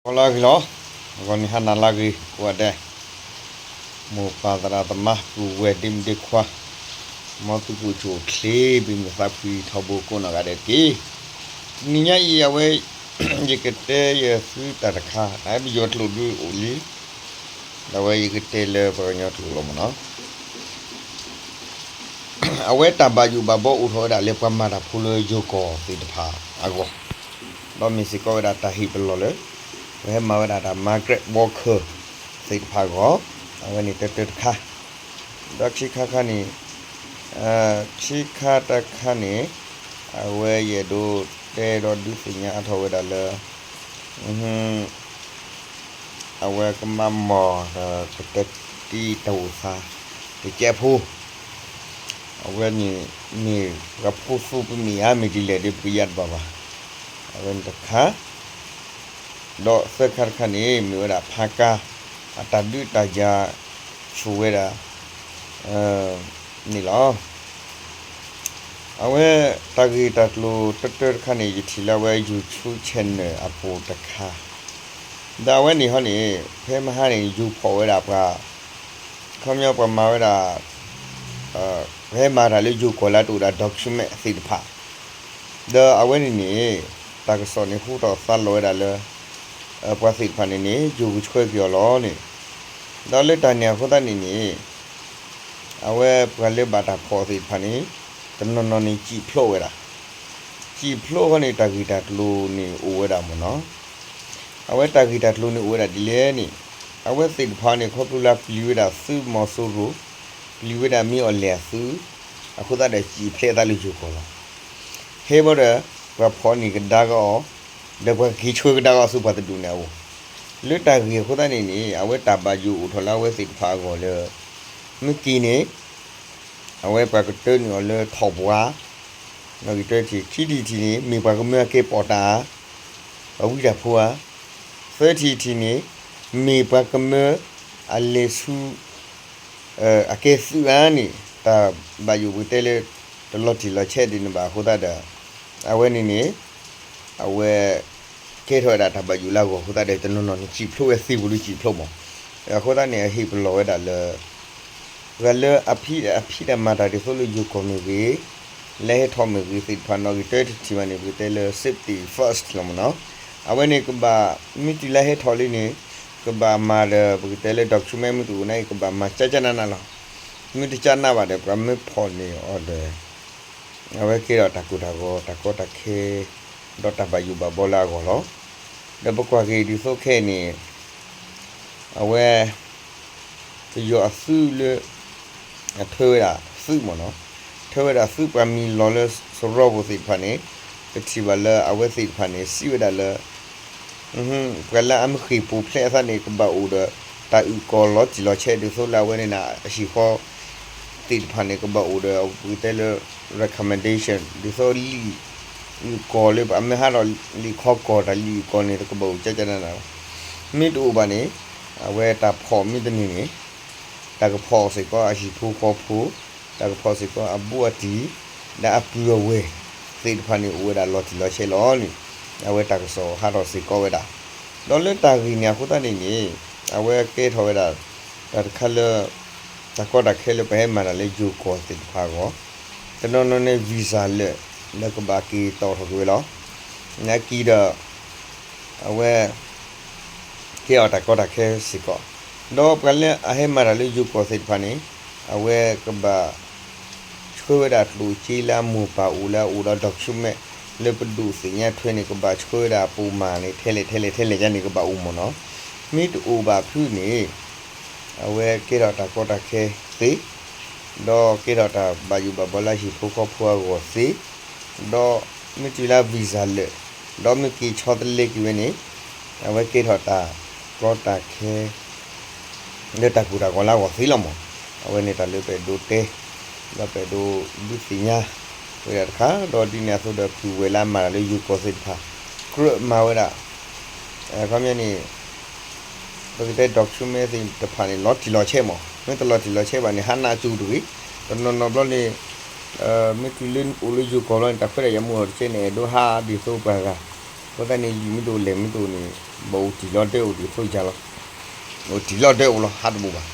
ဂီၤလၢအဂ့ၤလီၤ. ဂီၤနံၤဟါနၤလၢအဂ့ၤ ကိးဂၤဒဲး, မိၢ်ပၢ်သရၣ်သမါ ပုၢ်ဝဲၢ်ဒ့မုၣ်ဒ့ခွါ, မ်သုကအိၣ်ဆူၣ်အိၣ်ချ့ ဘၣ်မုာ်သးဖှံထီဘိကိးနီၢ်ဂၤဒဲးတက့ၢ်. တနံၤညါအံၤ အဝဲ ယကတဲယသုတၢ်တခါ ပယီၤကျိာ်ဒုးအိၣ်လံ, ဒီးအဝဲယကတဲလၢပှၤကညီကျိာ်လီၤမ့ၢ်နီၤ. အဝဲတၢ်ဘၣ်ယိၣ်ဘၣ်ဘီအိၣ်ထီၣ်ဝဲဒၣ်လၢပှၤမၤတၢ်ဖိလၢယိၤကီၢ်သ့ၣ်တဖၣ်အဂီၢ်, ဒီးမ့ၢ်စ့ၢ်ကီးဝဲဒၣ်တၢ်ဟ့ၣ်ပလီၢ်လၢ ပှၤဟဲမၤဝဲဒၣ်တၢ် migrant worker သ့ၣ်တဖၣ်အဂီၢ်, အဝဲန့ၣ်တၢတၢတခါ, ဒီးခံခါတခါန့ၣ်, ခံခါတခါန့ၣ်, အဝဲယအဲၣ်ဒိးတဲဒီးဒုးသ့ၣ်ညါအါထီၣ်ဝဲဒၣ်လၢ အဝဲကမၤမီၢ်ဒီးကတၢၢ်တံၢ်တၢ်အိၣ်သးတကဲးဖိ, အဝဲန့ၣ်မ့ၢ်ပှၤဖိသူပမ့ၢ်ဧါ မ့ၢ်ဒ်လဲၣ်ဒီး ပကယါတဘၣ်ဘၣ်. အဝဲန့ၣ်တခါ, ဒီးသၢခါတခါန့ၣ် မ့ၢ်ဝဲဒၣ်ဖါကါ အတၢ်ဒုးတၢ်ယၤဆိၣ်ဝဲဒၣ် န့ၣ်လီၤ. အဝဲတၢ်ဂ့ၢ်တၢ်ကျိၤတၢတၢတခါန့ၣ် ယထံၣ်လၢအဝဲ YouTube channel အပူၤတခါ, ဒီးအဝဲန့ၣ်ဟီန့ၣ် ဖဲမဟါန့ၣ် ယိၤဖီၣ်ဝဲဒၣ်ပှၤ, ခီပညီပှၤမၤဝဲဒၣ် ပှၤဟဲမၤတၢ်လၢယိၤကီၢ်လၢတအိၣ်ဒၣ် document သ့ၣ်တဖၣ်, ဒီးအဝဲန့ၣ်န့ၣ် တၢ်ကစီၣ်န့ၣ်ဟူထီၣ်သါလီၤဝဲဒၣ်လၢ ပှၤသ့ၣ်တဖၣ်န့ၣ်န့ၣ် ယိၤကဆှၢက့ၤအီၤလီၤန့ၣ်, ဒီးလၢတၢ်န့ၣ်အဃိသတးန့ၣ်န့ၣ် အဝဲပှၤလၢဘၣ်တၢ်ဖီၣ်သ့ၣ်တဖၣ်န့ၣ် တနီၤနီၤန့ၣ် စံၣ်ဖျိးဝဲဒၣ်, စံၣ်ဖျိးဃီန့ၣ် တၢ်ဂ့ၢ်တၢ်ကျိၤန့ၣ်အိၣ်ဝဲဒၣ်မ့ၢ်နီၤ. အဝဲတၢ်ဂ့ၢ်တၢ်ကျိၤန့ၣ်အိၣ်ဝဲဒၣ်ဒ်လဲၣ်န့ၣ်, အဝဲသ့ၣ်တဖၣ်န့ၣ် ခီဖျိလၢပျံၤဝဲဒၣ်သုးမီၤစိရိၤ, ပျံၤဝဲဒၣ်မ့ၢ်အီၤလဲၣ်အသုး, အဃိသတးဒီးစံၣ်ဖျဲးအသးလၢယိၤကီၢ်လီၤ. ဟဲဘၣ်ဒီး ပှၤဖီၣ်န့ၢ်ကဒါက့ၤအီၤ, ဒီးပှၤကက့ၤဆှၢကဒါက့ၤအီၤဆူပှၤတဒူၣ်န့ၣ်အအိၣ်, လၢတၢ်ဂ့ၢ်အဃိသတးန့ၣ်န့ၣ် အဝဲတၢ်ဘၣ်ယိၣ်အိၣ်ထီၣ်လၢအဝဲသ့ၣ်တဖၣ်အဂီၢ်လၢ မ့ၢ်က့ၤန့ၣ် အဝဲပှၤကတၢၢ်န့ၢ်အီၤလၢထီၣ်ပှၤ, နီၣ်ဂံၢ်တၢထံၣ်, ခံထံၣ်တထံၣ်န့ၣ် မ့ၢ်ပှၤကမၢအကဲပိာ်တၢ်ဧါ, ပှၤဝံတၢ်ဖိဧါ, သၢထံၣ်တထံၣ်န့ၣ် မ့ၢ်ပှၤကမၢအလဲၤဆူ အကဲသုးဧါန့ၣ် တၢ်ဘၣ်ယိၣ်ပကတဲလၢ တလီၤတံၢ်လီၤဆဲးဒံးန့ၣ်ဘၣ်အဃိသတးဒီး အဝဲန့ၣ်န့ၣ် အဝဲ ကဲထီၣ်ဝဲဒၣ်တၢ်ဘၣ်ယိၣ်လၢအဂီၢ်အဃိသတးဒီး တနီၤနီၤန့ၣ် စံၣ်ဖျိးဝဲသ့ၣ်ပူၤလၢစံၣ်ဖျိးမး, အဃိသတးန့ၣ် အဟ့ၣ်ပလီၢ်ဝဲဒၣ်လၢ ပှၤလၢအဖံးတၢ်မၤတၢ်ဒ်သိးလၢယိၤကီၢ်မ့ၢ်ဂ့ၤ, လၢဟဲထီၣ်မ့ၢ်ဂ့ၤသ့ၣ်တဖၣ်နီၣ်ဂံၢ်တၢထံၣ်ဘၣ်န့ၣ် ပကတဲလၢ safety first လီၤမ့ၢ်နီၤ. အဝဲန့ၣ်ကဘၣ် မ့ၢ်တုၤလၢဟဲထီၣ်လံန့ၣ် ကဘၣ်မၤဒီး ပကတဲလၢ document မ့ၢ်တအိၣ်န့ၣ် ကဘၣ်မၤကၠါကၠါနးနးလီၤ. မ့ၢ်တကၠါနးဘၣ်ဒီး ပှၤမၢဖီၣ်န့ၢ်အီၤဒီး အဝဲကဲထီၣ်တၢ်ကိၢ်တၢ်ဂီၤ တၢ်ကီတၢ်ခဲ ဒီးတၢ်ဘၣ်ယိၣ်ဘၣ်ဘီလၢအဂီၢ်လီၤ. ဒီးပကွၢ်က့ၤဒ်သိးခဲအံၤန့ၣ် အဝဲ ပယီၤအသုးလၢ အထၢဝဲဒၣ်သုးမ့ၢ်နီၤ, ထၢဝဲဒၣ်သုးပှၤမံၤလီၤလၢစရီပူၤသ့ၣ်တဖၣ်န့ၣ် ပထံၣ်ဘၣ်လၢအဝဲသ့ၣ်တဖၣ်န့ၣ် စံးဝဲဒၣ်လၢ ပှၤလၢအမ့ၢ်ဃ့ၢ်ပူၤဖျဲးအသးန့ၣ် ကဘၣ်အိၣ်ဒီး တၢ်အုၣ်ကီၤလီၤတံၢ်လီၤဆဲးဒ်သိးလၢအဝဲန့ၣ် အဟံၣ်ဃီ သ့ၣ်တဖၣ်န့ၣ် ကဘၣ်အိၣ်ဒီး ပကတဲလၢ recommendation ဒ်သိးလံာ်အုၣ်ကီၤလၢ ပှၤမ့ၢ်ဟးထီၣ်လံာ်ခီကီၢ်တၢ်လံာ်အုၣ်ကီၤန့ၣ် ကဘၣ်အိၣ်ကၠါကၠါနးနးလီၤ. မ့ၢ်တအိၣ်ဘၣ်န့ၣ် အဝဲတၢ်ဖီၣ်မ့ၢ်တန့ၢ်န့ၣ် တၢ်ကဖီၣ်စ့ၢ်ကီးအဟံၣ်ဖိဃီဖိ, တၢ်ကဖီၣ်စ့ၢ်ကီးအဘူးအတံၢ်, ဒီးအပုၢ်အဝဲၢ်သ့ၣ်တဖၣ်န့ၣ် အိၣ်ဝဲဒၣ်လီၤတံၢ်လီၤဆဲးလီၤန့ၣ် အဝဲတၢ်ကစီၣ်ဟးထီၣ်စ့ၢ်ကီးဝဲဒၣ်. ဒီးလၢတၢ်ဂ့ၢ်န့ၣ်အဃိသတးန့ၣ်န့ၣ် အဝဲကဲထီၣ်ဝဲဒၣ် တၢ်တခါလၢ တၢ်ကီတၢ်ခဲလၢပှၤဟဲမၤတၢ်လၢယိၤကီၢ်သ့ၣ်တဖၣ်အဂီၢ်, တနီၤနီၤန့ၣ် visa လၢာ် လၢကဘၣ်က့ၤတီၣ်ထီၣ်က့ၤဝဲလီၤ. နာ်က့ဒီး အဝဲ ကဲအီၤတၢ်ကီတၢ်ခဲစ့ၢ်ကီး, ဒီးပှၤလၢအဟဲမၤတၢ်လၢယိၤကီၢ်သ့ၣ်တဖၣ်န့ၣ် အဝဲကဘၣ် ဆှၢဝဲဒၣ်ကျိၣ်စ့လၢအမိၢ်ပၢ်အိၣ်လၢအအိၣ်ဒီး document လၢပဒိၣ်သ့ၣ်ညါထွဲန့ၣ် ကဘၣ်ဆှၢဝဲဒၣ်အပိာ်မၤန့ၣ် ထဲလဲၣ်ထဲလဲၣ်ထဲလဲၣ်ယါန့ၣ် ကဘၣ်အိၣ်မ့ၢ်နီၤ. မ့ၢ်တအိၣ်ဘၣ်ဖုးန့ၣ် အဝဲကဲထီၣ်တၢ်ကီတၢ်ခဲသ့, ဒီးကဲထီၣ်တၢ်ဘၣ်ယိၣ်ဘၣ်ဘီလၢဟံၣ်ဖိဃီဖိအဂီၢ်သ့, ဒီးမ့ၢ်တုၤလၢ visa လၢာ်, ဒီးမ့ၢ်က့ၤဆီတလဲက့ၤဝဲန့ၣ် အဝဲကဲထီၣ်တၢ်ကီတၢ်ခဲ လၢတၢ်ကိၢ်တၢ်ဂီၤလၢအဂီၢ်သ့လီၤမး. အဝဲန့ၣ်တၢ်လၢပအဲၣ်ဒိးတဲ ဒီးပအဲၣ်ဒိးဒုးသ့ၣ်ညါ ဝဲဒၣ်တခါ, ဒီးဒ်န့ၣ်အသိးဒီးပုၢ်ဝဲၢ်လၢအမၤတၢ်လၢယိၤကီၢ်သ့ၣ်တဖၣ် ကြၢးမၤဝဲဒၣ် ခီပညီန့ၣ် ပကတဲ document သ့ၣ်တဖၣ်န့ၣ် လီၤတံၢ်လီၤဆဲးမး, မ့ၢ်တလီၤတံၢ်လီၤဆဲးဘၣ်န့ၣ် ဟးနးကၠူတဂ့ၤ, တနီၤနီၤဘျီန့ၣ် မ့ၢ်တုၤလၢအိၣ်လၢယိၤကီၢ်ဘျီန့ၣ် တၢ်ခွဲးတၢ်ယာ်မ့ၢ်အိၣ်တကဲန့ၣ် အဲၣ်ဒိးဟးဒ်သိးပှၤဂၤ အဃိသတးန့ၣ် လံာ်မ့ၢ်တအိၣ်လဲၢ်မ့ၢ်တအိၣ်န့ၣ် ဘၣ်အိၣ်တံၢ်လီၤဒၢအိၣ်ဒံးအသိးယါလီၤ. အိၣ်တံၢ်လီၤဒၢအိၣ်လီၤ ဟးတဘူၣ်ဘၣ်.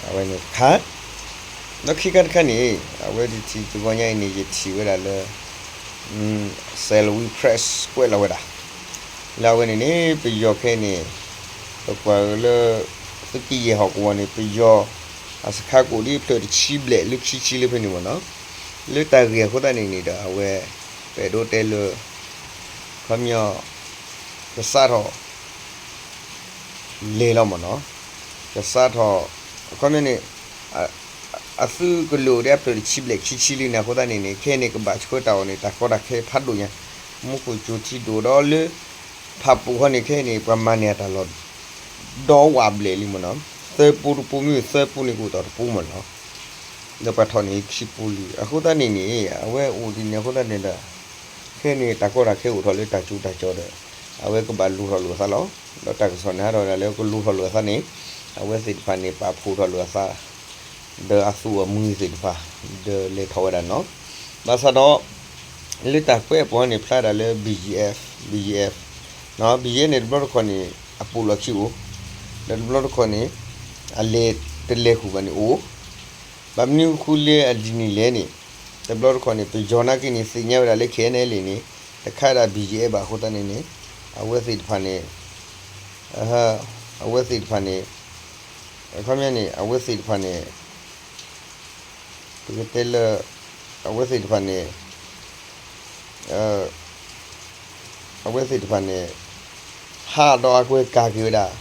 အဝဲန့ၣ်တခါ, ဒီးခံခါတခါန့ၣ် အဝဲဒၣ်ထံၣ်တဂီၤညါအံၤန့ၣ် ယထံၣ်ဝဲဒၣ်လၢ Salween Press ကွဲးလီၤဝဲဒၣ် လၢအဝဲန့ၣ်န့ၣ် ပယီၤခဲအံၤန့ၣ် ပကွၢ်လၢ သုးက့ယဲၢ်ဟီၣ်ကဝီၤန့ၣ် ပယီၤအစခါကအိၣ်ဒ်အဖျၢၣ်တဆံဘျဲၣ်လၢခံဆံလၢဖဲန့ၣ်မ့ၢ်နီၤ. လၢတၢ်ဂ့ၢ်အဃိသတးန့ၣ်န့ၣ်ဒီး အဝဲ ပအဲၣ်ဒိးတဲလၢ ခီပညီ ကစးထီၣ် လဲၤလီၤမ့ၢ်နီၤ. ကစးထီၣ် အခီပညီန့ၣ် အသုးကလိာ်ဒ်အဖျၢၣ်တဆံဘျဲၣ်ခံဆံလံန့ၣ် အဃိသတးန့ၣ်န့ၣ် ခဲအံၤန့ၣ် ကဘၣ်ဆှၢတၢ်အီၣ်န့ၣ် တၢ်ကီတၢ်ခဲဖးဒိၣ်ညါ, မူခိၣ်စူၤထံဒိၣ်ဒီးလၢ ဖၣ်ပူၣ်ဃီန့ၣ် ခဲအံၤန့ၣ် ပှၤမၤန့ၢ်အတၢ်လီၢ် ဒီဝးဘျဲၣ်လံမ့ၢ်နီၤ. သၢပူတပူမ့ၢ်သၢပူန့ၣ် ကအိၣ်တီၢ်တပူမ့ၢ်နီၤ. ဒီးပှၤထီၣ်န့ၢ်ခံပူလံ အဃိသတးန့ၣ်န့ၣ် အဝဲအိၣ်ဒ်န့ၣ်အဃိသတးန့ၣ်ဒီး ခဲအံၤန့ၣ် တၢ်ကီတၢ်ခဲအိၣ်ထီၣ်လၢတၢ်ကၠိတၢ်ကၠီဒီး အဝဲကဘၣ်လူၤထီၣ်လိာ်အသးလီၤ. ဒီးတၢ်ကစီၣ်န့ၣ်ဟးထီၣ်ဝဲဒၣ်လၢကလူၤထီၣ်လိာ်အသးန့ၣ် အဝဲသ့ၣ်တဖၣ်န့ၣ် ပာ်ဖှိၣ်ထီၣ်လိာ်အသး ဒီးအသူၣ်အမုာ်သ့ၣ်တဖၣ် ဒီးလဲၤထီၣ်ဝဲဒၣ်နီၤ. ဘၣ်ဆၣ်ဒီး လၢတၢ်ကွဲးအပူၤန့ၣ် ဖျါဒၣ်လၢ BGF, BGF, BGF န့ၣ် တဘျီတခီၣ်န့ၣ် အပူၤလီၢ်ခံအိၣ်, ဒီးတဘျီတခီၣ်န့ၣ် အလဲၤတလဲၤဃုာ်ဘၣ်န့ၣ်အိၣ်, ဘၣ်မနုၤဃိလၢအဒ်န့ၣ်လဲၣ်န့ၣ် တဘျီတခီၣ်န့ၣ် ပယီၤနာ်က့န့ၣ် သ့ၣ်ညါဝဲဒၣ်လၢ KNLA န့ၣ် တခါဒၣ် BGF ဘၣ်အဃိသတးန့ၣ်န့ၣ် အဝဲသ့ၣ်တဖၣ်န့ၣ် အဝဲသ့ၣ်တဖၣ်န့ၣ် အခီပညီန့ၣ် အဝဲသ့ၣ်တဖၣ်န့ၣ် ပကတဲလၢ အဝဲသ့ၣ်တဖၣ်န့ၣ် အဝဲသ့ၣ်တဖၣ်န့ၣ် ဟးဒီးအကွဲးကၤက့ၤဝဲဒၣ်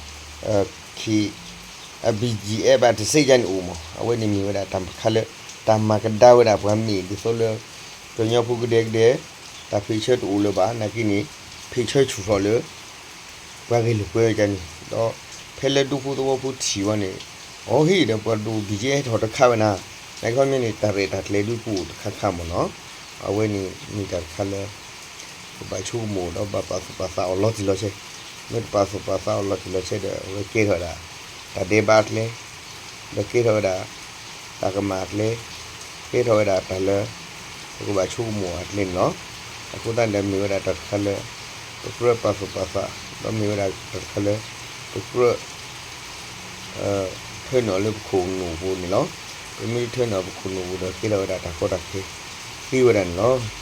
BGF ဘၣ်တစ့ၢ်ကီးန့ၣ်အိၣ်မး အဝဲန့ၣ်မ့ၢ်ဝဲဒၣ်တၢ်တခါလၢ တၢ်မၤကဒါဝဲဒၣ်ပှၤမ့ၢ်ဒ်သိးလၢ ကညီဖိကဒဲကဒဲ တၢ်ဖံးဆၢတအိၣ်လၢၤဘၣ် နာ်က့န့ၣ် ဖံးဆၢဆူၣ်ထီၣ်လၢ ပှၤဂ့ၢ်လိာ်ကွဲဝဲဒၣ်န့ၣ် ဒီးဖဲလၢဒူဖိသဝီဖိထံၣ်ဝဲန့ၣ် အီဟ့ၣ်ဒီးပှၤဒိၣ် BGF ဟဲထီၣ်တခါဝဲနၤ နာ်က့ခီမ့ၢ်န့ၣ် တၢ်ရဲၣ်တၢ်ကျဲၤဒုးကအိၣ်တခါခါမ့ၢ်နီၤ အဝဲန့ၣ်မ့ၢ်တၢ်တခါလၢ ကဘၣ်ဆိကမိၣ်ဒီးဘၣ်ပာ်သူၣ်ပာ်သးအီၤလီၤတံၢ်လီၤဆဲး မ့ၢ်တပာ်သူၣ်ပာ်သးအီၤလီၤတံၢ်လီၤဆဲးဒီး အဝဲကဲထီၣ်ဝဲဒၣ် တၢ်ဒဲးဘးအကျဲ ဒီးကဲထီၣ်ဝဲဒၣ် တၢ်ကမၣ်အကျဲ ကဲထီၣ်ဝဲဒၣ်တၢ်လၢ ပကဘၣ်ဆိကမိၣ်အကျဲန့ၣ်လီၤ. အဃိသတးန့ၣ်ဒီးမ့ၢ်ဝဲဒၣ်တၢ်တခါလၢ ပကြၢးပာ်သူၣ်ပာ်သး ဒီးမ့ၢ်ဝဲဒၣ်တၢ်တခါလၢ ပကြၢး ထၢနုာ်အီၤလၢပခိၣ်နူာ်ပူၤန့ၣ်လီၤ. ပမ့ၢ်ထၢနုာ်အီၤပခိၣ်နူာ်ပူၤဒီး ကဲထီၣ်ဝဲဒၣ်တၢ်ကီတၢ်ခဲ သ့ဝဲဒၣ်န့ၣ်လီၤ.